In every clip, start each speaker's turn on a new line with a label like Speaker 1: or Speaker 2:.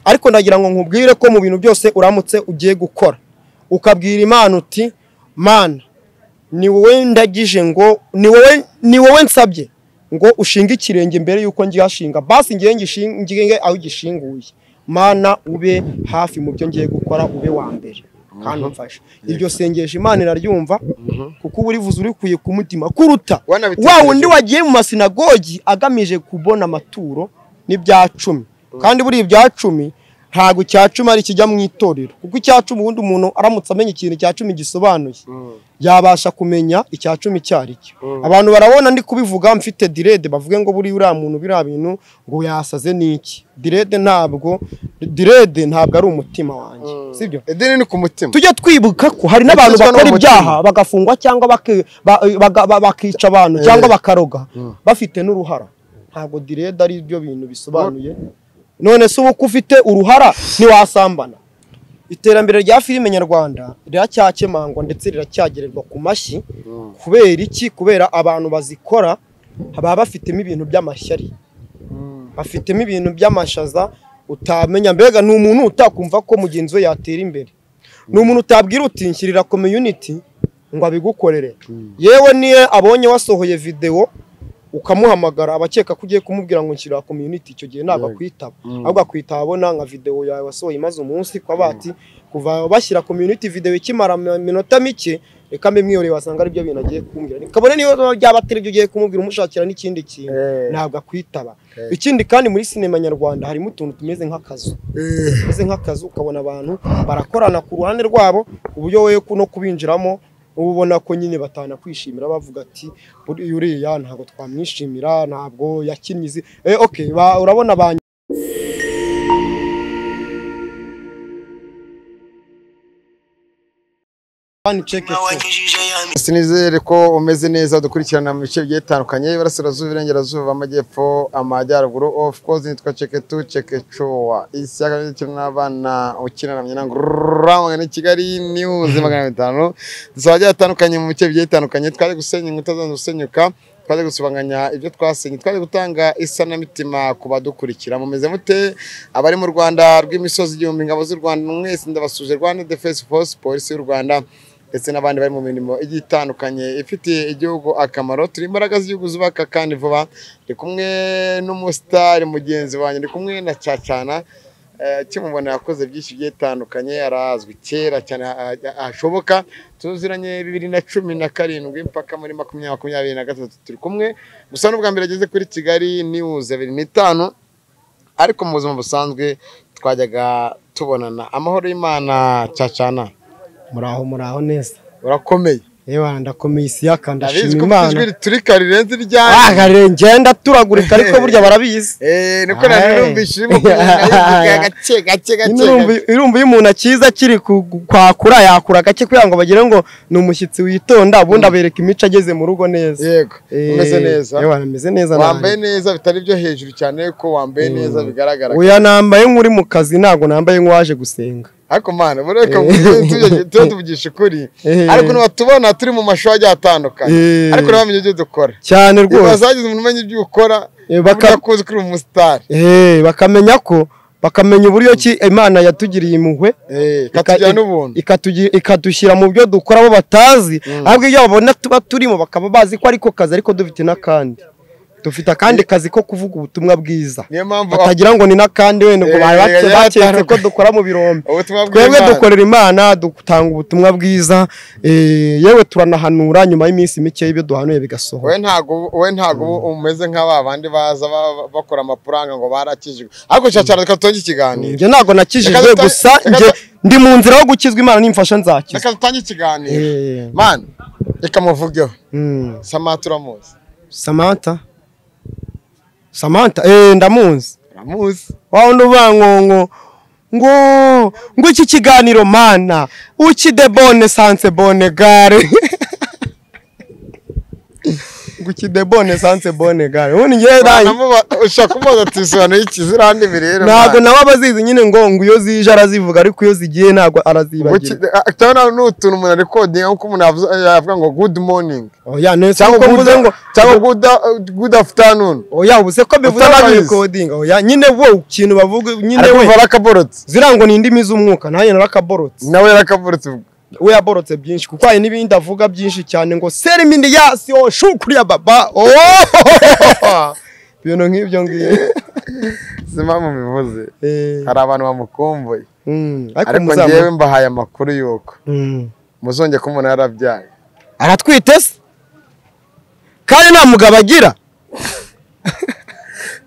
Speaker 1: Ariko ndagira ngo nkubwire ko mu bintu byose uramutse ugiye gukora ukabwira Imana uti Mana ni wowe ndagije ngo ni wowe nsabye ngo ushinge ikirenge mbere yuko ngihashinga, basi ngiye ngishinge aho gishinguye, Mana ube hafi mu byo ngiye gukora, ube wa mbere kandi umfashe. Iryo sengesho Imana iraryumva kuko uba urivuze urikuye ku mutima kuruta wa wundi wagiye mu masinagogi agamije kubona amaturo n'ibya cumi. Kandi buri ibya cumi ntago icya cumi ari kijya mu itorero, kuko icya cumi ubundi umuntu aramutse amenya ikintu cya cumi gisobanuye yabasha kumenya icya cumi cyari cyo. Abantu barabona ndi kubivuga mfite direde bavuge ngo buri uriya muntu biriya bintu ngo yasaze niki. Direde ntabwo ari umutima wanjye, sibyo?
Speaker 2: Idini ni ku mutima.
Speaker 1: Tujye twibuka ko hari n'abantu bakora ibyaha bagafungwa cyangwa bakica abantu cyangwa bakaroga bafite n'uruhara. Ntabwo direde ari byo bintu bisobanuye. None se ubu ko ufite uruhara ntiwasambana? Iterambere rya filime nyarwanda riracyakemangwa ndetse riracyagererwa ku mashyi. Kubera iki? Kubera abantu bazikora baba bafitemo ibintu by'amashyari, bafitemo ibintu by'amashaza utamenya. Mbega ni umuntu utakumva ko mugenzi we yatera imbere, ni umuntu utabwira uti nshyirira community ngo abigukorere. Yewe niye abonye wasohoye video ukamuhamagara abakeka ko ugiye kumubwira ngo nshyira community, icyo gihe ntabwo akwitaba, ahubwo akwitaba abona nka video yawe wasohoye imaze umunsi, kwa bati kuva bashyira community video ikimara minota mike reka mbe mwihoreye, wasanga ari byo bintu agiye kumbwira, kabone niyo byaba atari byo ugiye kumubwira umushakira n'ikindi kintu, ntabwo akwitaba. Ikindi kandi muri sinema nyarwanda harimo utuntu tumeze nk'akazu, tumeze nk'akazu, ukabona abantu barakorana ku ruhande rwabo ku buryo wowe no kubinjiramo ubona ko nyine batana kwishimira, bavuga ati uriya ntabwo twamwishimira, ntabwo yakinnye izi. Okay, urabona ba
Speaker 2: Sinizere ko umeze neza, dukurikirana mu bice bigiye bitandukanye, iburasirazuba, iburengerazuba, amajyepfo, amajyaruguru. Of course nitwa Cheketu Chekechowa ishyaka ry'ikina n'abana ukinana na ngurura ni Kigali News 500. Dusaba atandukanye mu bice bigiye bitandukanye, twari gusenya inkuta zanzu gusenyuka, twari gusubanganya ibyo twasenye, twari gutanga isanamitima ku badukurikira. Mumeze mute abari mu Rwanda rw'imisozi igihumbi, ingabo z'u Rwanda mwese ndabasuje, Rwanda Defense Force, polisi y'u Rwanda ndetse n'abandi bari mu mirimo igiye itandukanye ifitiye igihugu akamaro. Turi imbaraga z'igihugu zubaka kandi vuba. Ndi kumwe n'umusitari mugenzi wanjye, ndi kumwe na Cacana. Kimubona yakoze byinshi bigiye bitandukanye, arazwi kera cyane ashoboka. Tuziranye 2017 mpaka muri 2023 turi kumwe. Gusa n'ubwa mbere ageze kuri Kigali News 25, ariko mu buzima busanzwe twajyaga tubonana. Amahoro y'Imana Cacana.
Speaker 1: Muraho, muraho neza.
Speaker 2: Urakomeye?
Speaker 1: Ewa ndakomeye isiyaka, ndashima Imana.
Speaker 2: Ndabizi ko turi karirenze iryanjye.
Speaker 1: Ngenda turagurika ariko burya barabizi.
Speaker 2: Niko narumvishije gake gake gake.
Speaker 1: Irumva iyo umuntu akiza kiri kwakura yakura gake kugira ngo bagire ngo ni umushyitsi witonda, ubundi abereka imico ageze mu rugo neza.
Speaker 2: Yego, umeze neza.
Speaker 1: Ewa nameze neza.
Speaker 2: Wambaye neza bitari byo hejuru cyane ko wambaye neza bigaragara.
Speaker 1: Oya nambaye nk'uri mu kazi, ntago nambaye nk'uwaje gusenga.
Speaker 2: Ariko mana bureka tujye tuvugisha ukuri, ariko nibatubona turi mu mashuri agiye atandukanye, ariko nabamenye ibyo dukora
Speaker 1: cyane rwose.
Speaker 2: Bazagize umuntu umenya ibyo ukora bakakuzi kuri umusitari,
Speaker 1: bakamenya ko bakamenya uburyo ki Imana yatugiriye impuhwe,
Speaker 2: ikatugira n'ubuntu,
Speaker 1: ikadushyira mu byo dukora bo batazi, ahubwo iyo babona tuba turimo bakaba bazi ko ariko kazi, ariko dufite n'akandi. Dufite akandi kazi ko kuvuga ubutumwa bwiza, batagira ngo ni n'akandi wenda ngo baketse ko dukora mu birombe. Twebwe dukorera Imana, dutanga ubutumwa bwiza, yewe turanahanura nyuma y'iminsi mike ibyo duhanuye bigasohora.
Speaker 2: We ntago umeze nk'aba bandi baza bakora amapuranga ngo barakijijwe. Ariko Cacana reka dutange ikiganiro.
Speaker 1: Njye ntago nakijijwe, gusa njye ndi mu nzira yo gukizwa, Imana nimfasha nzakizwa.
Speaker 2: Reka dutange ikiganiro. Man, reka muvugeho. Samantha uramuzi?
Speaker 1: Samantha ndamuzi.
Speaker 2: Ndamuzi.
Speaker 1: Wa wundi uvuga ngo ngo ngo iki kiganiro mana uki de bonne sanse bonne gare. Ngo ikidebone sanse bone gare. Ubundi ngewe
Speaker 2: ushaka kumubaza ati bisobanuye iki ziriya ndimi rero?
Speaker 1: Ntabwo nawe aba azizi nyine, ngo iyo zije arazivuga, ariko iyo zigiye ntabwo arazibagira.
Speaker 2: Cyangwa n'utuntu umuntu arikodinga, nk'uko umuntu yavuga ngo good morning.
Speaker 1: Oya, nese uko mvuze ngo
Speaker 2: cyangwa good afternoon.
Speaker 1: Oya, ubu se ko bivuze ngo rikodinga? Oya nyine, wo ikintu bavuga nyine
Speaker 2: we barakaborotse.
Speaker 1: Ziriya ngo ni indimi z'umwuka, nanjye narakaborotse.
Speaker 2: Nawe yarakaborotse.
Speaker 1: We yaborotse byinshi, kuko hari n'ibindi avuga byinshi cyane ngo serimindi yasi o shukuri ya baba, oh ibintu nk'ibyo ngiye.
Speaker 2: Si mpamvu bivuze, hari abantu bamukumbuye, ariko ngewe mbahaye amakuru y'uko muzongeye kumubona yarabyaye.
Speaker 1: Aratwite se kandi nta mugabo agira.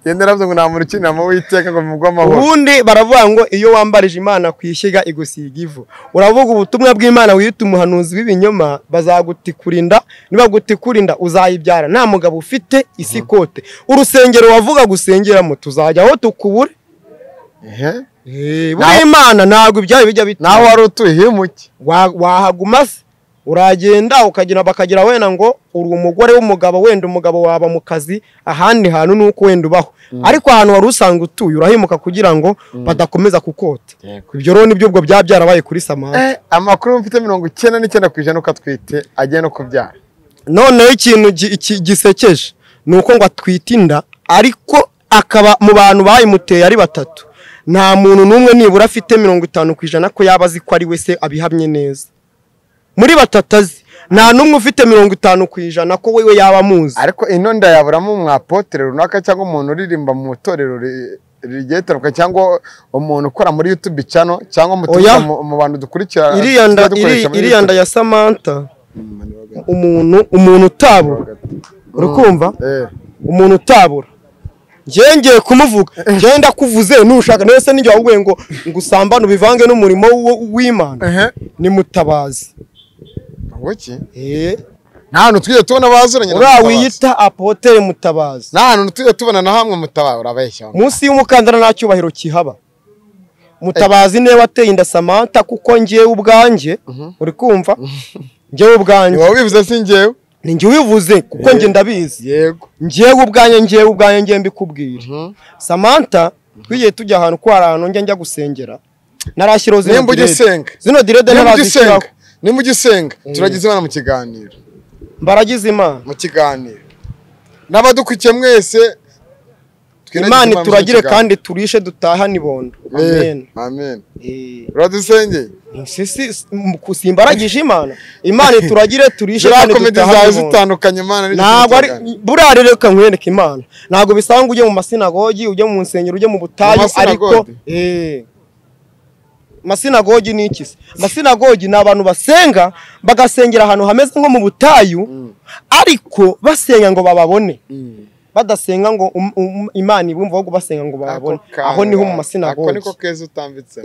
Speaker 2: Genda nabyo ngo nta muntu ukinira mu Uwiteka ngo bimugwe amahoro.
Speaker 1: Ubundi baravuga ngo iyo wambarije Imana ku ishyiga igusiga ivu. Uravuga ubutumwa bw'Imana wiyita umuhanuzi w'ibinyoma, bazagutikura, nibagutikura inda uzayibyara nta mugabo ufite, isikote. Urusengero wavuga gusengeramo tuzajya aho tukubure. Buriya Imana ntabwo ibyayo bijya bitinda.
Speaker 2: Naho wari utuye himuke
Speaker 1: wahaguma se? Uragenda ukagira bakagira wenda ngo uri umugore w'umugabo, wenda umugabo waba mu kazi ahandi hantu nuko wenda ubaho, ariko ahantu wari usanga utuye urahimuka kugira ngo badakomeza kukota. Ibyo rero nibyo ubwo byarabaye kuri Samantha.
Speaker 2: Amakuru mfite 99% uko atwite agiye no kubyara.
Speaker 1: Noneho ikintu gisekeje ni uko ngo atwite inda, ariko akaba mu bantu bayimuteye ari batatu, nta muntu n'umwe nibura afite 50% ko yaba azi ko ari we se abihamye neza. Muri batatu azi nta n'umwe ufite 50% ko wewe yaba amuzi.
Speaker 2: Ariko ino nda yaburamo umwapotere runaka, cyangwa umuntu uririmba mu itorero rigiye ritandukanye, cyangwa umuntu ukora muri YouTube channel, cyangwa mu bantu dukurikira.
Speaker 1: Iriya nda ya Samantha, umuntu utabura, uri kumva? Umuntu utabura ngiye kumuvuga, ngenda kuvuze nushaka nese ninjye wabwiye ngo ngusambane ubivange n'umurimo w'Imana, ni Mutabazi.
Speaker 2: Ngoki? Nta hantu tujye tubona bazuranye.
Speaker 1: Uriya wiyita apotere Mutabazi,
Speaker 2: nta hantu tujye tubona na hamwe Mutabazi, urabeshya.
Speaker 1: Munsi y'umukandara nta cyubahiro kihaba. Mutabazi niwe wateye inda Samantha, kuko ngewe ubwanjye, uri kumva? Ngewe ubwanjye.
Speaker 2: Wowe ubivuze si ngewe?
Speaker 1: Ni njye ubivuze kuko njye ndabizi.
Speaker 2: Yego.
Speaker 1: Ngewe ubwanjye ngewe mbikubwira. Samantha twigiye tujya ahantu ko hari ahantu njya gusengera. Narashyiraho zino direde. Zino direde narazishyiraho.
Speaker 2: Nimba ugisenga turagize Imana mu kiganiro.
Speaker 1: Mbaragize Imana
Speaker 2: mu kiganiro. N'abadukurikiye mwese
Speaker 1: Imana turagire kandi turishe dutahane ibondo. Amen.
Speaker 2: Amen. Uradusengeye?
Speaker 1: Sisi simbaragije Imana. Imana turagire turishe kandi dutahane ibondo.
Speaker 2: Zitandukanye Imana.
Speaker 1: Ntabwo ari buriya rero reka nkwereke Imana. Ntabwo bisanga ujye mu masinagogi, ujye mu nsengero, ujye mu butayu, ariko masinagogi ni iki se? Masinagogi ni abantu basenga bagasengera ahantu hameze nko mu butayu, ariko basenga ngo bababone. Badasenga ngo Imana ibumva, ahubwo basenga ngo bababone. Aho niho mu masinagogi.
Speaker 2: Ako niko keza utambitse.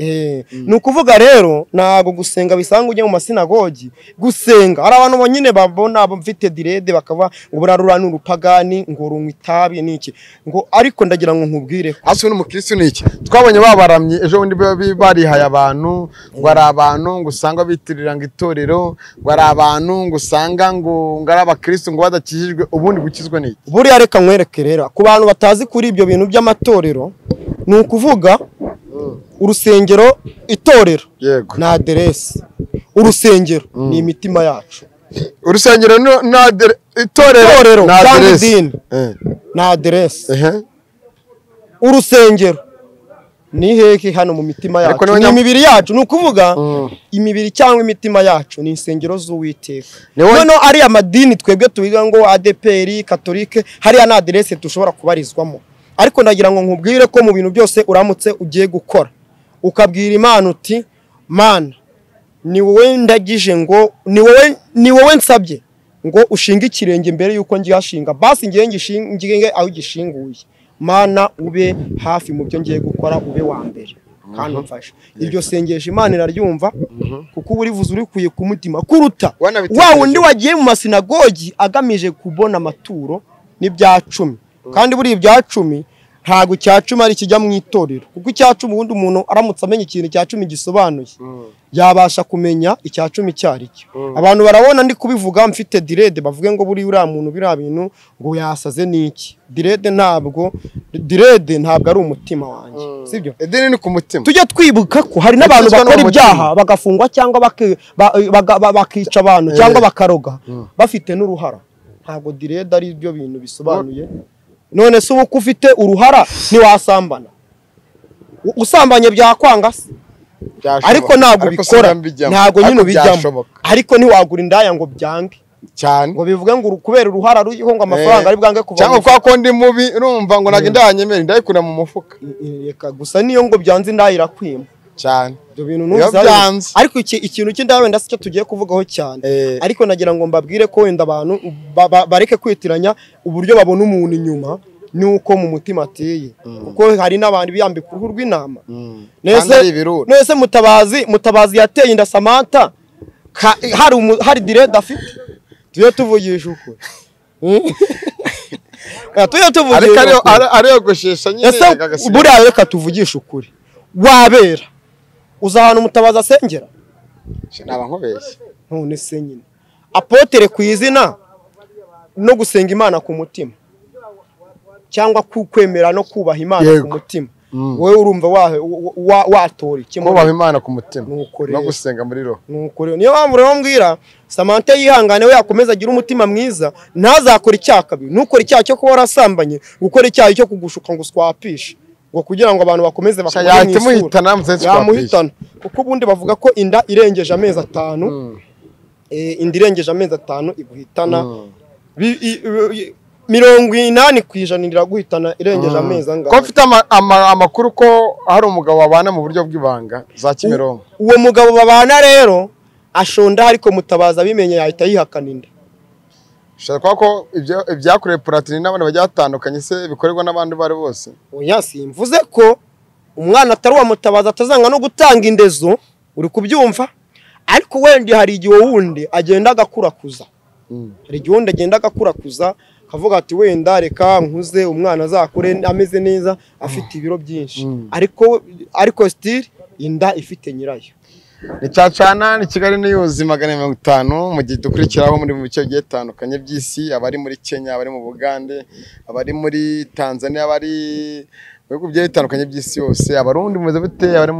Speaker 1: Ni ukuvuga rero ntabwo gusenga bisanga ujye mu masinagogi gusenga. Hari abantu bonyine babona mfite direde bakava ngo burarura n'urupagani ngo runywa itabi n'iki, ngo ariko ndagira ngo nkubwire ko
Speaker 2: ase n'umukristo ni iki. Twabonye babaramye ejo bundi barihaye abantu ngo ari abantu ngo usanga bitirira ngo itorero, ngo ari abantu ngo usanga ngo ari abakristo ngo badakijijwe. Ubundi gukizwa ni iki?
Speaker 1: Buriya reka nkwereke rero ku bantu batazi kuri ibyo bintu by'amatorero, ni ukuvuga urusengero, itorero na aderesi. Urusengero ni imitima yacu.
Speaker 2: Urusengero na itorero
Speaker 1: na aderesi na aderesi. Urusengero ni hehe? Hano mu mitima yacu, ni imibiri yacu. Ni ukuvuga imibiri cyangwa imitima yacu ni insengero z'Uwiteka. Noneho ari amadini twebwe tubiga ngo ADPR, Katolike, hariya na aderese dushobora kubarizwamo. Ariko ndagira ngo nkubwire ko mu bintu byose uramutse ugiye gukora ukabwira Imana uti Mana ni wowe ndagije, ngo ni wowe nsabye ngo ushinge ikirenge mbere yuko ngihashinga, basi ngiye ngishinge aho gishinguye. Mana ube hafi mu byo ngiye gukora, ube wa mbere kandi umfashe. Iryo sengesho Imana iraryumva, kuko uba urivuze urikuye ku mutima kuruta wa wundi wagiye mu masinagogi agamije kubona amaturo n'ibya cumi. Kandi buri ibya cumi Ntabwo icyacumi ari kijya mu itorero, kuko icyacumi ubundi umuntu aramutse amenya ikintu icyacumi gisobanuye yabasha kumenya icyacumi cyari cyo. Abantu barabona ndi kubivuga mfite direde bavuge ngo buri uriya muntu biriya bintu ngo yasaze niki. Direde ntabwo ari umutima wanjye, sibyo?
Speaker 2: Idini ni ku mutima.
Speaker 1: Tujye twibuka ko hari n'abantu bakora ibyaha bagafungwa cyangwa bakica abantu cyangwa bakaroga bafite n'uruhara. Ntabwo direde ari byo bintu bisobanuye. None se ubu ufite uruhara ntiwasambana? Usambanye byakwanga se? Ariko ntabwo bikora, ntabwo nyine ubijyamo. Ariko ntiwagura indaya ngo byange
Speaker 2: cyane,
Speaker 1: ngo bivuge ngo kubera uruhara ruriho ngo amafaranga ari bwange kuva,
Speaker 2: cyangwa kwa ko ndi mubi urumva ngo ntabwo indaya nyemera, indayikura mu mufuka.
Speaker 1: Reka gusa niyo ngo byanze indaya irakwima
Speaker 2: cyane.
Speaker 1: Ibyo bintu ntuzi. Ariko ikintu cy'indaya wenda sicyo tugiye kuvugaho cyane, ariko nagira ngo mbabwire ko wenda abantu bareke kwitiranya uburyo babona umuntu inyuma nuko mu mutima ateye, kuko hari n'abantu biyambika uruhu rw'intama. Nese Mutabazi yateye inda Samantha hari direde afite. Tujye tuvugisha ukuri. Tujye tuvugisha ukuri.
Speaker 2: Ariyogoshesha nyine.
Speaker 1: Buriya reka tuvugishe ukuri. Wabera uza ahantu Mutabazi asengera?
Speaker 2: Naba nkubeshye.
Speaker 1: None se nyine apotere ku izina no gusenga Imana ku mutima, cyangwa kukwemera no kubaha Imana ku mutima, wowe urumva watora iki?
Speaker 2: Kubaha Imana ku mutima no gusenga muri roho.
Speaker 1: Nuko rero niyo mpamvu rero mbwira Samantha yihangane, we yakomeza agira umutima mwiza, ntazakora icyaha kabiri. Nukora icyaha cyo kuba warasambanye, gukora icyaha cyo kugushuka ngo uswapishe, ngo kugira ngo abantu bakomeze
Speaker 2: bakubone mu isura,
Speaker 1: yamuhitana. Kuko ubundi bavuga ko inda irengeje amezi 5, inda irengeje amezi 5 iguhitana 80% iraguhitana irengeje amezi angahe.
Speaker 2: Ko mfite amakuru ko hari umugabo babana mu buryo bw'ibanga za Kimironko.
Speaker 1: Uwo mugabo babana rero ashonda, ariko Mutabazi abimenye yahita yihakana inda.
Speaker 2: Shaka ko ibyo ibyakorewe Platini n'abana bagiye batandukanye se bikorerwa n'abandi bari bose.
Speaker 1: Oya, simvuze ko umwana atari uwa Mutabazi atazanga no gutanga indezo, uri kubyumva? Ariko wenda hari igihe wundi agenda agakurakuza. Hari igihe wundi agenda agakurakuza kavuga ati wenda reka nkuze umwana azakure ameze neza afite ibiro byinshi, ariko still inda ifite nyirayo.
Speaker 2: Ni Cacana ni Kigali News 450 mu gihe dukurikiraho muri mu bice bigiye bitandukanye by'isi, abari muri Kenya, abari mu Bugande, abari muri Tanzania, abari mu bihugu bigiye bitandukanye by'isi yose, abarundi muze bute, abari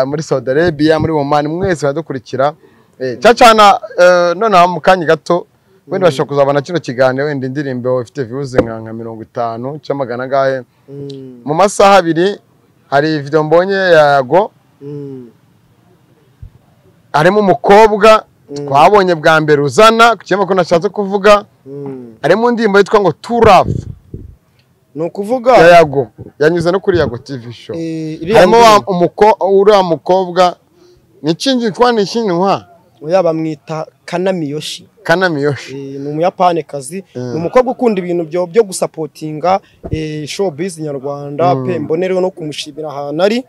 Speaker 2: muri Saudi Arabia, muri Oman, mwese baradukurikira. Cacana nonaha mu kanya gato wenda bashobora kuzabona kino kiganiro, wenda indirimbo ifite views nka 50 cyangwa magana angahe. Mu masaha abiri hari video mbonye ya Yago, harimo umukobwa twabonye bwa mbere uzana ku kintu ko nashatse kuvuga, harimo indirimbo yitwa ngo True Love,
Speaker 1: ni ukuvuga
Speaker 2: ya Yago, yanyuze no kuri Yago TV show. Harimo uriya mukobwa ni cinji kwa ni shinwa
Speaker 1: oya bamwita Kanamiyoshi.
Speaker 2: Kanamiyoshi
Speaker 1: ni umuyapanekazi, ni umukobwa ukunda ibintu byo gusapotinga showbiz nyarwanda pe, mbonereho no kumushimira ahantu ari.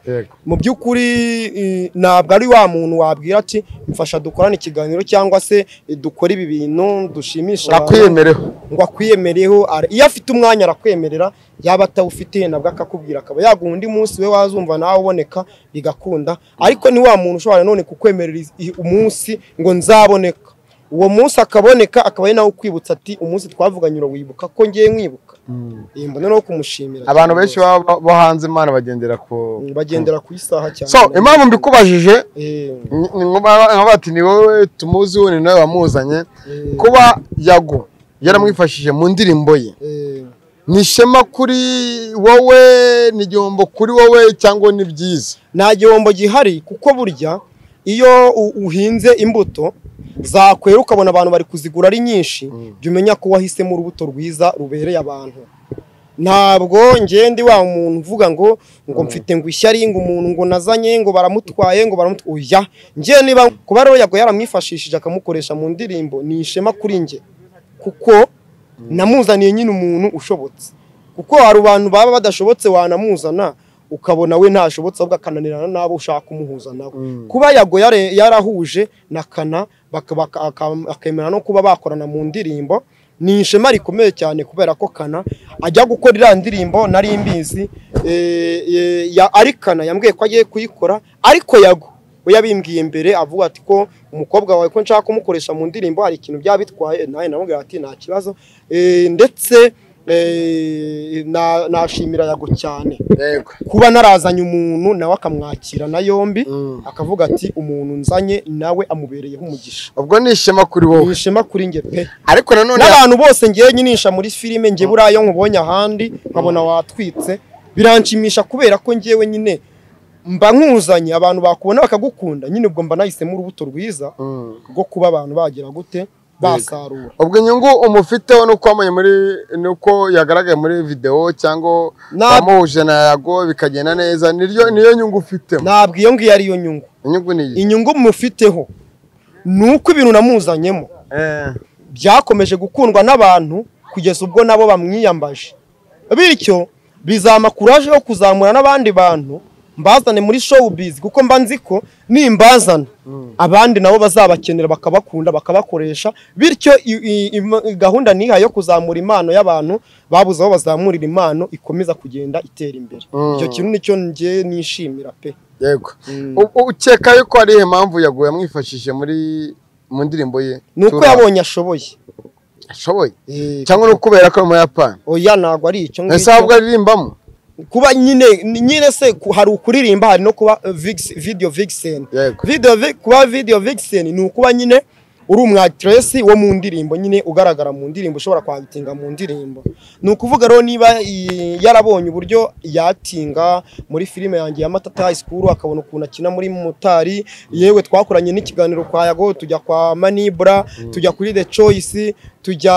Speaker 1: Mu by'ukuri ntabwo ari wa muntu wabwira ati mfasha dukorane ikiganiro cyangwa se dukore ibi bintu dushimisha
Speaker 2: akwiyemereho,
Speaker 1: ngo akwiyemereho. Iyo afite umwanya arakwemerera, yaba atawufite nabwo akakubwira, akaba yaguha undi munsi we wazumva nawe uboneka bigakunda. Ariko ni wa muntu ushobora none kukwemerera umunsi ngo nzaboneka, uwo munsi akaboneka, akaba ari nawe ukwibutsa ati umunsi twavuganye urawibuka ko ngiye nkwibuka. Mbona no kumushimira.
Speaker 2: Abantu benshi bo hanze Imana bagendera ku
Speaker 1: isaha cyane.
Speaker 2: So impamvu mbikubajije ni bati ni wowe tumuzi ni nawe wamuzanye, kuba Yago yaramwifashije mu ndirimbo ye, ni ishema kuri wowe, ni igihombo kuri wowe cyangwa ni byiza?
Speaker 1: Nta gihombo gihari, kuko burya iyo uhinze imbuto zakwera ukabona abantu bari kuzigura ari nyinshi, jya umenya ko wahisemo urubuto rwiza rubereye abantu. Ntabwo ngende wa muntu uvuga ngo mfite ngo ishyari, ngo umuntu ngo nazanye ngo baramutwaye ngo baramutwaye. Ngiye niba kuba rero Yago yaramwifashishije akamukoresha mu ndirimbo, ni ishema kuri nge, kuko namuzaniye nyine umuntu ushobotse. Kuko hari abantu baba badashobotse wanamuzana ukabona we ntashobotse, ahubwo akananirana nabo ushaka kumuhuza nawe. Kuba Yago yarahuje na Kana akemera no kuba bakorana mu ndirimbo, Ni ishema rikomeye cyane kubera ko Kana ajya gukora iriya ndirimbo nari mbizi, ari Kana yambwiye ko agiye kuyikora, ariko Yago we yabimbwiye mbere avuga ati ko umukobwa wawe ko nshaka kumukoresha mu ndirimbo hari ikintu byaba bitwaye, nawe namubwira ati nta kibazo. Ndetse nashimira Yago cyane kuba narazanye umuntu nawe akamwakira na yombi, akavuga ati umuntu nzanye nawe amubereyeho umugisha.
Speaker 2: Ubwo ni ishema kuri wowe,
Speaker 1: ni ishema kuri nge pe.
Speaker 2: Ariko nanone
Speaker 1: n'abantu bose ngiye nyinisha muri filime nge burayo nkubonye ahandi nkabona watwitse biranshimisha, kubera ko ngewe nyine mba nkuzanye abantu bakubona bakagukunda nyine, ubwo mba nahisemo urubuto rwiza rwo kuba abantu bagira gute basarura.
Speaker 2: Ubwo inyungu umufiteho nuko wamenye muri nuko yagaragaye muri video cyangwa wamuhuje na Yago bikagenda neza, niyo nyungu ufitemo?
Speaker 1: Ntabwo iyo ngiyo ari yo nyungu.
Speaker 2: Inyungu ni iyi.
Speaker 1: Inyungu mufiteho nuko ibintu namuzanyemo byakomeje gukundwa n'abantu kugeza ubwo nabo bamwiyambaje, bityo bizama kuraje yo kuzamura n'abandi bantu mbazane muri showbiz, kuko mba nzi ko nimbazana abandi nabo bazabakenera bakabakunda bakabakoresha, bityo gahunda niha yo kuzamura impano y'abantu babuze aho bazamurira impano ikomeza kugenda itera imbere. Icyo kintu nicyo ngiye nishimira pe.
Speaker 2: Yego. Ukeka yuko ari impamvu Yago yamwifashishije muri mu ndirimbo ye?
Speaker 1: Nuko yabonye ashoboye.
Speaker 2: Ashoboye? Cyangwa no kubera ko mu Japan?
Speaker 1: Oya ntabwo ari icyo ngicyo.
Speaker 2: Ese ahubwo aririmbamo?
Speaker 1: Kuba nyine se hari ukuririmba, hari no kuba video vixen. Kuba video vixen ni ukuba nyine uri umwactress wo mu ndirimbo nyine ugaragara mu ndirimbo, ushobora kwabitinga mu ndirimbo. Ni ukuvuga rero niba yarabonye uburyo yatinga muri filime yanjye ya Matata High School, akabona ukuntu akina muri Motari, yewe twakoranye n'ikiganiro kwa Yago, tujya kwa Manibra, tujya kuri The Choice, tujya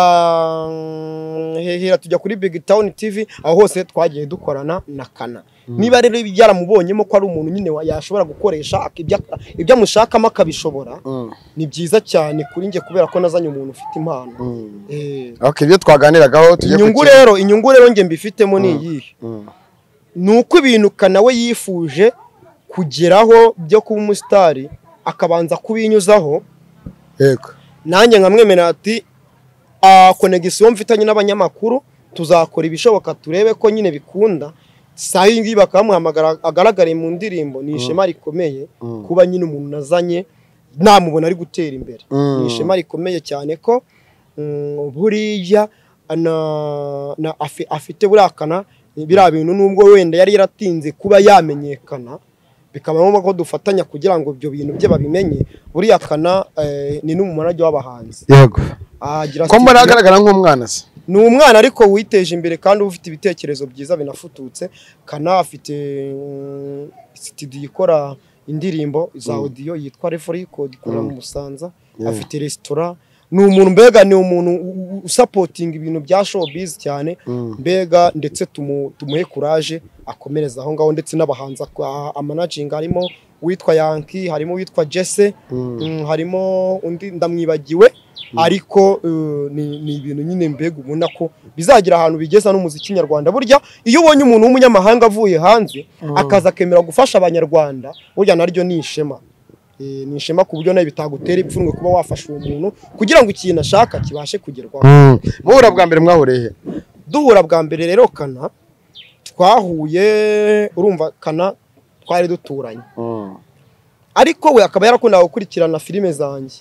Speaker 1: hehera, tujya kuri Big Town TV, aho hose twagiye dukorana na Kana. Niba rero yaramubonyemo ko ari umuntu nyine yashobora gukoresha ibyo amushakamo akabishobora, ni byiza cyane kuri nge kubera ko nazanye umuntu ufite impano.
Speaker 2: Okay, ibyo twaganiragaho tujye
Speaker 1: ku inyungu rero nge mbifitemo ni iyihe? Nuko ibintu Kana we yifuje kugeraho byo kuba umusitari akabanza kubinyuzaho.
Speaker 2: Yego.
Speaker 1: Nanjye nkamwemera ati connection mfitanye n'abanyamakuru tuzakora ibishoboka turebe ko nyine bikunda. Saa iyi ngiyi bakamuhamagara agaragare mu ndirimbo, ni ishema rikomeye kuba nyine umuntu nazanye namubona ari gutera imbere. Ni ishema rikomeye cyane ko buriya afite burakana biriya bintu, nubwo wenda yari yaratinze kuba yamenyekana bikaba ngombwa ko dufatanya kugira ngo ibyo bintu bye babimenye. Buriya Kana ni n'umumarage w'abahanzi.
Speaker 2: Yego. Ko mbona agaragara nk'umwana se?
Speaker 1: Ni umwana ariko witeje imbere kandi ufite ibitekerezo byiza binafututse. Kana afite studio ikora indirimbo za audio yitwa Referee Code ikorera mu Musanza, afite restaurant. Ni umuntu mbega ni umuntu usupporting ibintu bya showbiz cyane mbega, ndetse tumuhe courage akomereza aho ngaho, ndetse n'abahanzi amanaging harimo witwa Yankee, harimo witwa Jesse, harimo undi ndamwibagiwe, ariko ni ibintu nyine mbega ubona ko bizagira ahantu bigeza n'umuziki nyarwanda. Burya iyo ubonye umuntu w'umunyamahanga avuye hanze akaza akemera gufasha abanyarwanda, burya naryo ni ishema. Ni ishema ku buryo nawe bitagutera ipfunwe kuba wafasha uwo muntu kugira ngo ikintu ashaka kibashe kugerwaho.
Speaker 2: Muhura bwa mbere mwahuriye he?
Speaker 1: Duhura bwa mbere rero Kana twahuye, urumva Kana twari duturanye, ariko we akaba yarakundaga gukurikirana filime zanjye.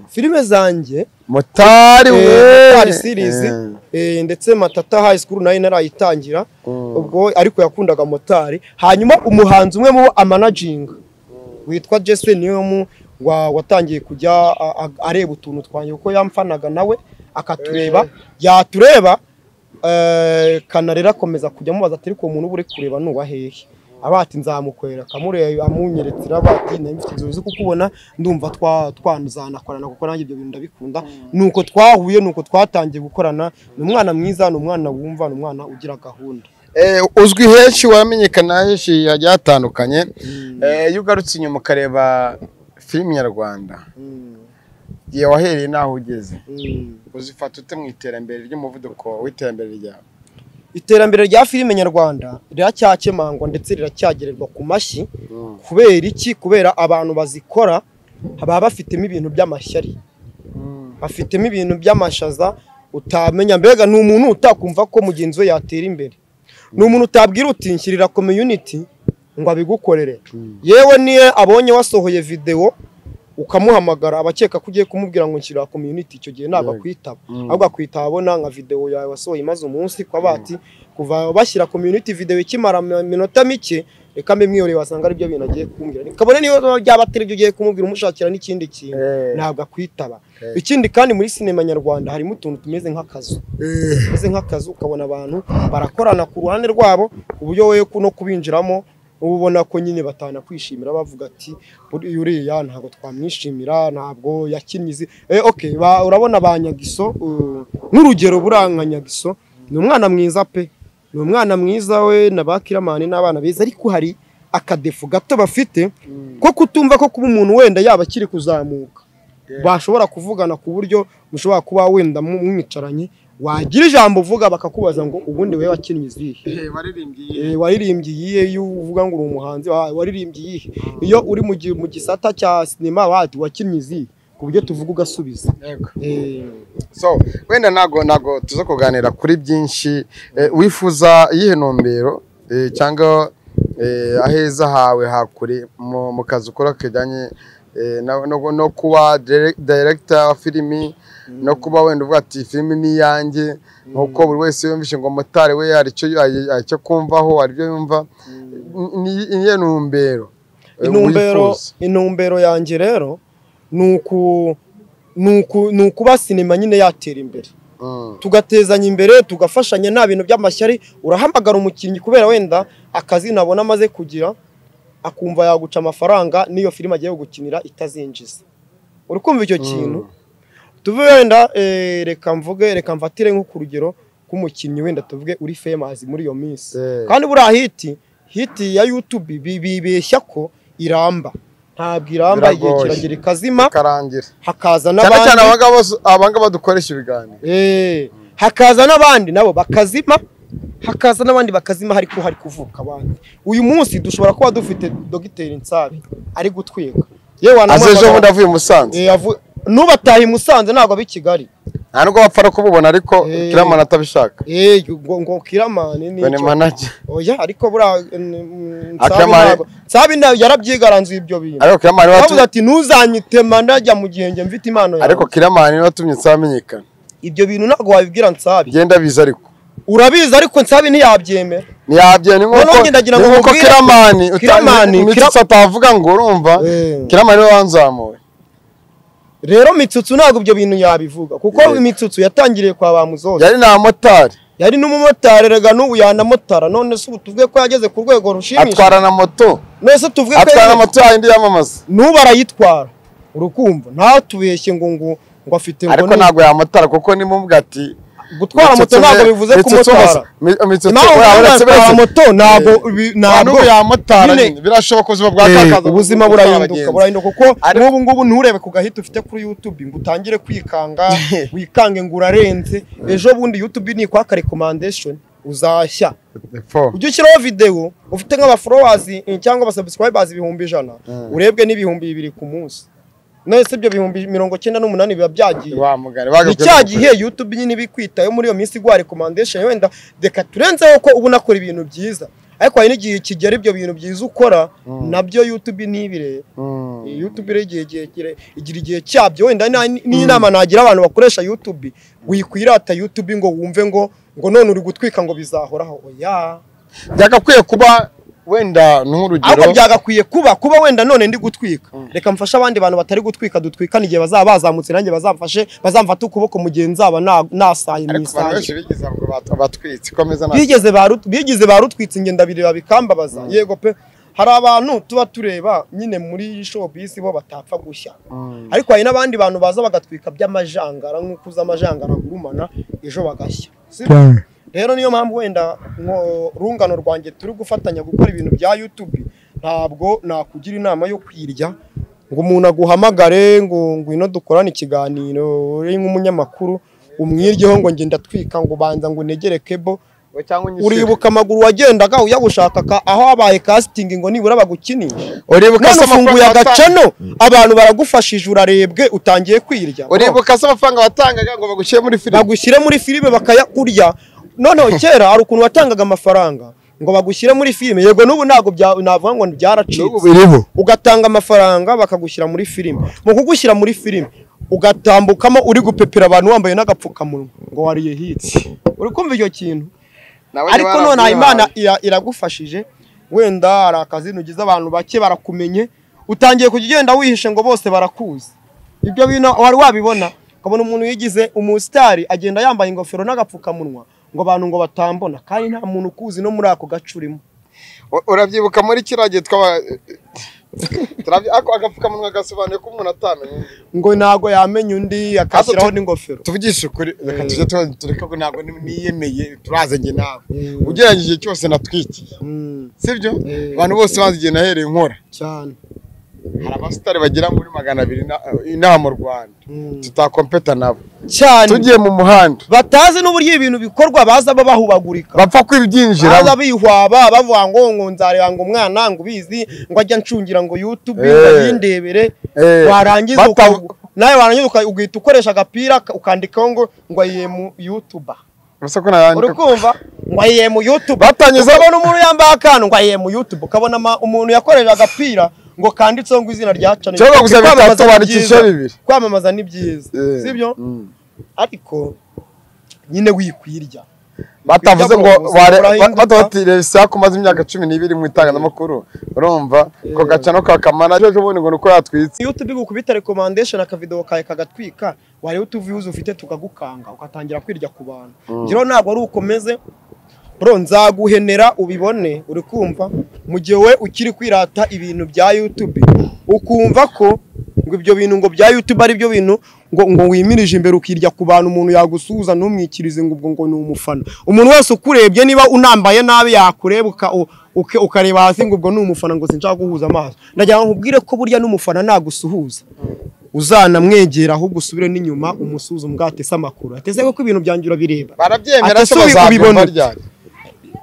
Speaker 1: Filime zanjye
Speaker 2: Motari
Speaker 1: we series, ndetse Matata High School nayo narayitangira ubwo, ariko yakundaga Motari. Hanyuma umuhanzi umwe mu amanaging witwa Jesse niyo watangiye kujya areba utuntu twanjye, kuko yamfanaga nawe akatureba, yatureba Kana rero akomeza kujya amubaza ati ariko umuntu uri kureba nuwa hehe? Abati nzamukwera, akamureba amunyeretsira abati nari mfite inzozi zo kukubona, ndumva twanzanakorana kuko nanjye ibyo bintu ndabikunda. Nuko twahuye, nuko twatangiye gukorana. Ni umwana mwiza, ni umwana wumva, ni umwana ugira gahunda.
Speaker 2: Uzwi henshi, wamenyekana henshi hagiye hatandukanye. Iyo ugarutse inyuma ukareba filime nyarwanda igihe wahereye n'aho ugeze, uzifata ute mu iterambere ry'umuvuduko w'iterambere ryawe?
Speaker 1: Iterambere rya filime nyarwanda riracyakemangwa ndetse riracyagererwa ku mashyi. Kubera iki? Kubera abantu bazikora baba bafitemo ibintu by'amashyari, bafitemo ibintu by'amashaza. utamenya, mbega ni umuntu utakumva ko mugenzi we yatera imbere, ni umuntu utabwira uti nshyirira community ngo abigukorere. Yewe niyo abonye wasohoye video ukamuhamagara abakeka ko ugiye kumubwira ngo nshyirira community, icyo gihe ntabwo akwitaba, ahubwo akwitaba abona nka video yawe wasohoye imaze umunsi, kwa bati kuva bashyira community video ikimara minota mike, reka mbe mwihoreye, wasanga aribyo bintu agiye kumbwira, kabone niyo byaba atari ibyo ugiye kumubwira umushakira n'ikindi kintu, ntabwo akwitaba. Ikindi kandi muri sinema nyarwanda harimo utuntu tumeze nk'akazu, tumeze nk'akazu, ukabona abantu barakorana ku ruhande rwabo ku buryo wowe no kubinjiramo ubona ko nyine batana kwishimira, bavuga ati uriya ntabwo twamwishimira, ntabwo yakinnye izi. Okay, urabona ba Nyagiso, nk'urugero buriya Nyagiso ni umwana mwiza pe, ni umwana mwiza we na ba Kiramani n'abana beza, ariko hari akadefu gato bafite ko kutumva ko kuba umuntu wenda yaba akiri kuzamuka, bashobora kuvugana ku buryo mushobora kuba wenda mwicaranye, wagira ijambo uvuga bakakubaza ngo ubundi wewe wakinnye izihe, waririmbye iyihe, iyo uvuga ngo uri umuhanzi waririmbye iyihe, iyo uri mu gisata cya sinema wati wakinnye izihe, ku buryo tuvuga ugasubiza.
Speaker 2: So wenda ntago tuza kuganira kuri byinshi. Wifuza iyihe ntumbero cyangwa aheza hawe hakure mu kazi ukora kajyanye no kuba director wa filimi, no kuba wenda uvuga ati filimi ni iyanjye, nkuko buri wese yumvishe ngo motari we hari icyo kumvaho, hari ibyo yumva, ni iyihe ntumbero?
Speaker 1: Intumbero yanjye rero ni ukuba sinema nyine yatera imbere, tugatezanya imbere, tugafashanya, nta bintu by'amashyari. Urahamagara umukinnyi kubera wenda akazi nabona amaze kugira, akumva yaguca amafaranga n'iyo filime agiye gukinira itazinjiza. Uri kumva icyo kintu? Tuvuge wenda reka mvuge, reka mfatire nko ku rugero k'umukinnyi wenda tuvuge uri famous muri iyo minsi, kandi buriya hiti ya YouTube bibeshya ko iramba, ntabwo iramba, igihe kiragera ikazima hakaza n'abandi,
Speaker 2: cyane abangaba dukoresha ibiganiro,
Speaker 1: hakaza n'abandi nabo bakazima, hakaza n'abandi bakazima, hariko hari kuvuka abandi. Uyu munsi dushobora kuba dufite Dogiteri Nsabi ari gutwika, yewe
Speaker 2: azejo bundi avuye Musanze,
Speaker 1: nubataha i Musanze ntabwo abi Kigali,
Speaker 2: nta nubwo bapfa no kumubona, ariko Kiramani atabishaka,
Speaker 1: ngo Kiramani ni
Speaker 2: manager,
Speaker 1: oya, ariko buriya Nsabi yarabyigaranzuye ibyo bintu,
Speaker 2: ariko Kiramani
Speaker 1: bavuze ati ntuzanyite manager mu gihe njye mfite impano yawe,
Speaker 2: ariko Kiramani watumye Nsabi amenyekana.
Speaker 1: Ibyo bintu ntabwo wabibwira Nsabi,
Speaker 2: genda biza, ariko
Speaker 1: urabizi, ariko Nsabi ntiyabyemera,
Speaker 2: ntiyabyemera, nkuko Kiramani Mitsutsu atavuga ngo urumva Kiramani we wanzamuye.
Speaker 1: Rero Mitsutsu ntabwo ibyo bintu yabivuga, kuko Mitsutsu yatangiriye kwa ba Muzoza,
Speaker 2: yari na motari,
Speaker 1: yari n'umumotari, rega n'ubu yanamotara, none se ubu tuvuge ko yageze ku rwego rushimishije,
Speaker 2: atwara na moto,
Speaker 1: none se tuvuge ko
Speaker 2: atwara moto yindi yamamaza,
Speaker 1: n'ubu arayitwara, urukumva ntatubeshye ngo ngo afite ngo,
Speaker 2: ariko ntabwo yamotara kuko nimubwa ati
Speaker 1: gutwara moto ntabwo bivuze kumotara, gutwara moto ntabwo
Speaker 2: yamotara, birashoboka ubuzima bwa kakaza,
Speaker 1: ubuzima burahinduka, burahinduka, kuko n'ubu ngubu nturebe ku gahita ufite kuri YouTube ngo utangire kwikanga, wikange ngo urarenze, ejo bundi YouTube ni kwaka recommendation uzashya, ujye ushyiraho video ufite nk'aba followers cyangwa aba subscribers 100,000 urebwe n'2000 ku munsi, none se ibyo 98,000 biba byagiye. Ni cya gihe YouTube nyine ibikwitayo muri iyo minsi igwa recommendation, wenda reka turenzeho ko ubu nakora ibintu byiza, ariko hari n'igihe kigera ibyo bintu byiza ukora nabyo YouTube ntibire. YouTube rero igihe igira igihe cyabyo, wenda n'inama nagira abantu bakoresha YouTube, wikwirata YouTube ngo wumve ngo none uri gutwika ngo bizahoraho, oya,
Speaker 2: byagakwiye kuba wenda n'urugero,
Speaker 1: ahubwo byagakwiye kuba wenda none ndi gutwika, reka mfashe abandi bantu batari gutwika dutwikana igihe bazaba bazamutse, nanjye bazamfashe, bazamfata ukuboko mu gihe nzaba nasaye mu isaye. Bigize barutwitse ingenda bireba bikambabaza. Yego pe, hari abantu tuba tureba nyine muri showbiz bo batapfa gushya, ariko hari n'abandi bantu baza bagatwika by'amajangara, nk'uko uza amajangara agurumana ejo bagashya. Rero niyo mpamvu wenda rungano rwanjye turi gufatanya gukora ibintu bya YouTube, ntabwo nakugira inama yo kwirya ngo umuntu aguhamagare ngo ngwino dukorane ikiganiro uri nk'umunyamakuru umwiryeho ngo ngenda twika ngo banza ngo negere kebo, Uribuka amaguru wagendaga ujya gushaka aho habaye casting ngo nibura bagukinisha.
Speaker 2: Uribuka
Speaker 1: se amafaranga agacano abantu baragufashije urarebwe utangiye kwirya.
Speaker 2: Uribuka se amafaranga watangaga ngo bagushyire muri filime?
Speaker 1: Bagushyire muri filime bakayakurya. Noneho kera hari ukuntu watangaga amafaranga ngo bagushyire muri filime, yego n'ubu ntabwo navuga ngo byaracitse, ugatanga amafaranga bakagushyira muri filime. Mu kugushyira muri filime ugatambukamo uri gupepera abantu wambaye n'agapfukamunwa ngo wariye hits. Uri kumva icyo kintu? Ariko none Imana iragufashije, wenda hari akazi ugize abantu bake barakumenye, utangiye kugenda wihishe ngo bose barakuzi. Ibyo bintu wari wabibona, ukabona umuntu yigize umusitari agenda yambaye ingofero n'agapfukamunwa ngo abantu ngo batambona, kandi nta muntu ukuzi no muri ako gace urimo.
Speaker 2: Urabyibuka muri kiriya twaba ako agapfukamunwa gasobanuye ko umuntu atamenye
Speaker 1: ngo ntago yamenya undi akashyiraho n'ingofero.
Speaker 2: Tuvugishe ukuri, reka tujye tureka ko ntago niyemeye, turaze njye nawe ugereranyije cyose natwikiye, sibyo? Abantu bose bazi igihe nahereye nkora
Speaker 1: cyane.
Speaker 2: Hari abasitari bagera muri 200 inaha mu Rwanda tutakompeta nabo
Speaker 1: cyane,
Speaker 2: tugiye mu muhanda
Speaker 1: batazi n'uburyo ibintu bikorwa, baza babahubagurika
Speaker 2: bapfa kwibyinjira,
Speaker 1: baza bihwaba bavuga ngo ngo nzareba ngo umwana ngo ubizi ngo ajya ncungira ngo YouTube ngo yindebere, warangiza nawe warangiza ugahita ukoresha agapira ukandikaho ngo ngo I am YouTuber. Uri kumva ngo I am YouTuber, ukabona umuntu yambaye akantu ngo I am YouTuber, ukabona umuntu yakoresha agapira ngo kanditseho ngo izina rya channel. Kwamamaza ni byiza, sibyo? Ariko nyine wikwirya
Speaker 2: batavuze ngo batatire sakumaze imyaka 12 mu itangazamakuru, urumva ko gacano kakamana ejo bundi ngo nuko yatwitse.
Speaker 1: YouTube gukubita recommendation akavideo kaye kagatwika, wari utuviews ufite tukagukanga ukatangira kwirya ku bantu. Ngiro ntabwo ari ukomeze bro, nzaguhenera ubibone. Uri kumva mu gihe we ukiri kwirata ibintu bya YouTube ukumva ko ngo ibyo bintu ngo bya YouTube ari byo bintu ngo ngo wimirije imbere ukirya ku bantu, umuntu yagusuhuza ntumwikirize ngo ubwo ngo ni umufana. Umuntu wese ukurebye niba unambaye nabi yakureba ukareba hasi ngo ubwo ni umufana, ngo sinshaka guhuza amaso. Ndagira ngo nkubwire ko burya n'umufana nagusuhuza uzanamwegera ahubwo usubire n'inyuma umusuhuze umwatese amakuru ateze ko ibintu byanjye urabireba
Speaker 2: barabyemera se bazabibona ryari.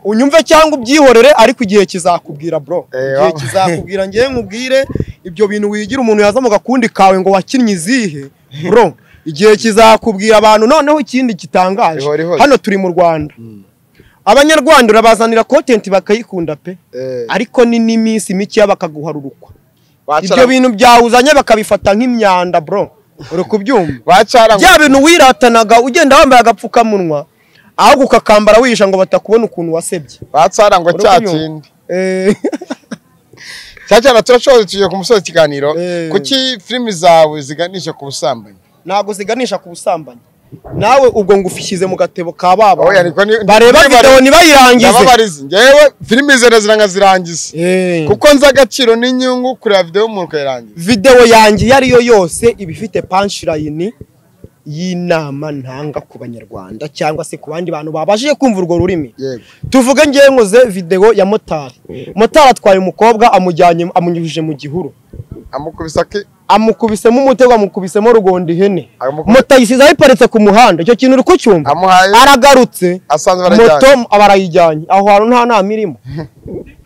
Speaker 1: Unyumve cyangwa ubyihorere, ariko igihe kizakubwira bro, igihe kizakubwira. Ngiye nkubwire ibyo bintu wigira umuntu yaza mu gakundi kawe ngo wakinnye izihe bro, igihe kizakubwira abantu. Noneho ikindi gitangaje, hano turi mu Rwanda, abanyarwanda urabazanira content bakayikunda pe, ariko ni n'iminsi mike bakaguharurukwa, ibyo bintu byawuzanye bakabifata nk'imyanda bro. Uri kubyumva? Bya bintu wiratanaga ugenda wambaye agapfukamunwa ahubwo ukakambara wihisha ngo batakubona ukuntu wasebye,
Speaker 2: batsara ngo cyakindi cyane. Turashoje tugiye ku musozi ikiganiro. Kuki filimi zawe ziganisha ku busambanyi?
Speaker 1: Ntabwo ziganisha ku busambanyi, nawe ubwo ngufishyize mu gatebo ka baba bareba video ntibayirangize.
Speaker 2: Ndababariza ngewe filimi ziranga zirangiza, kuko nzi agaciro n'inyungu kureba video y'umuntu ukayirangiza.
Speaker 1: Video yanjye iyo ariyo yose iba ifite punchline y'inama ntanga ku banyarwanda cyangwa se ku bandi bantu babashije kumva urwo rurimi. Tuvuge ngiye nkoze video ya motari, motari atwaye umukobwa amujyanye amunyujije mu gihuru, amukubisemo umutego, amukubisemo rugondo ihene, moto ayisize ayiparitse ku muhanda. Icyo kintu uri kucyumva? Aragarutse moto barayijyanye, aho hantu nta nama irimo.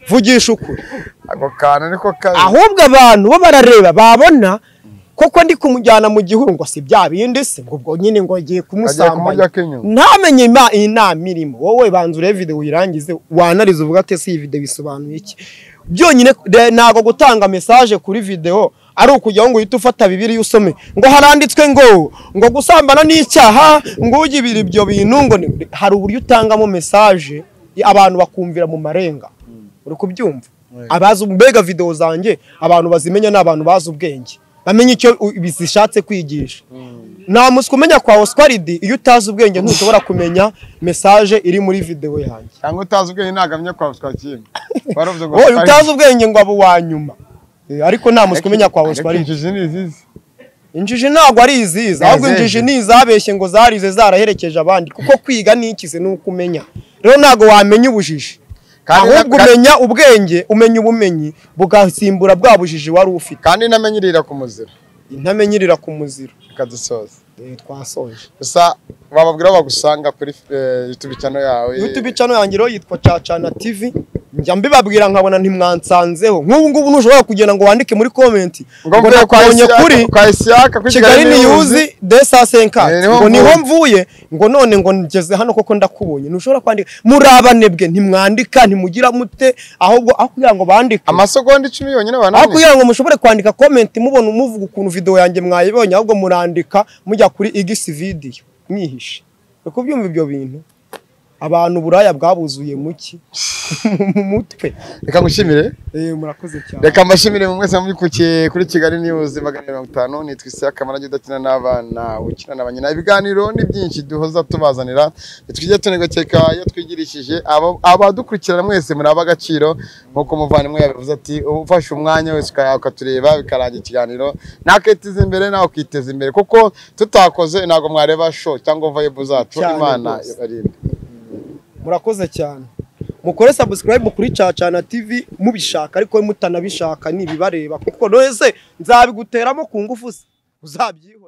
Speaker 1: Vugisha ukuri,
Speaker 2: ako kantu niko kabi.
Speaker 1: Ahubwo abantu bo barareba babona koko ndi kumujyana mu gihuru ngo si bya bindi se, ngo ubwo nyine ngo agiye kumusambanya, ntamenye inama irimo. Wowe banza urebe video uyirangize wanarize uvuga ati si iyi video bisobanuye iki byonyine. Ntago gutanga message kuri video ari ukujyaho ngo uhite ufata Bibiliya usome ngo haranditswe ngo ngo gusambana n'icyaha ngo ugibira ibyo bintu, ngo hari uburyo utangamo message abantu bakumvira mu marenga. Uri kubyumva? Abazi mbega video zanjye abantu bazimenya n'abantu bazi ubwenge, bamenye icyo bizishatse kwigisha. Nta muswa umenya kwa Oscaridi, iyo utazi ubwenge ntushobora kumenya message iri muri video yanjye.
Speaker 2: Cyangwa utazi ubwenge ntagamye kwa Oscaridi.
Speaker 1: Waravuze ngo utazi ubwenge ngo abo wa nyuma. Ariko nta muswa umenya kwa Oscaridi. Injiji ntabwo ari iziza, ahubwo injiji ni izabeshye ngo zarize zaraherekeje abandi, kuko kwiga ni ikize nuko umenya. Rero ntabwo wamenya ubujiji, ahubwo umenya ubwenge, umenya ubumenyi bugasimbura bwa bujiji wari ufite.
Speaker 2: Kandi ntamenyirira ku muziro,
Speaker 1: intamenyirira ku muziro.
Speaker 2: Ikadusoza.
Speaker 1: Twasoje.
Speaker 2: Gusa bababwira bagusanga kuri YouTube channel yawe.
Speaker 1: YouTube channel yanjye rero yitwa Cacana TV. Njya mbibabwira nkabona ntimwansanzeho. Nk'ubu ngubu ntushobora kugenda ngo wandike muri comment ngo nakubonye kuri
Speaker 2: kwa Isiaka kuri
Speaker 1: Kigali News 250 ngo niho mvuye, ngo none ngo ngeze hano koko ndakubonye. Ntushobora kwandika, murabanebwe, ntimwandika, ntimugira mute, ahubwo aho kugira ngo bandike
Speaker 2: amasegonda 10 yonyine banane,
Speaker 1: aho kugira ngo mushobore kwandika comment mubona umuvuga ukuntu video yanjye mwayibonye, ahubwo murandika mujya kuri X video mwihishe. Uko byumva ibyo bintu abantu buraya bwabuzuye muki mu mutwe.
Speaker 2: Reka ngushimire.
Speaker 1: Murakoze cyane.
Speaker 2: Reka mbashimire mwese mubikukiye kuri Kigali News 450. Nitwa Isiaka Maragi udakina n'abana ukina na banyina. Ibiganiro ni byinshi duhoza tubazanira, nitwijye tunegekeka iyo twigirishije abadukurikirana mwese muri abagaciro. Nkuko muvandimwe yabivuze ati ufashe umwanya wese ukatureba bikarangira ikiganiro, naketiza imbere nawe ukiteza imbere, kuko tutakoze ntago mwareba show cyangwa vibe zacu. Imana ibarinde.
Speaker 1: Murakoze cyane. Mukore subscribe kuri Cacana TV mubishaka, ariko mutanabishaka nibibareba, kuko nose nzabiguteramo ku ngufu uzabyihorera.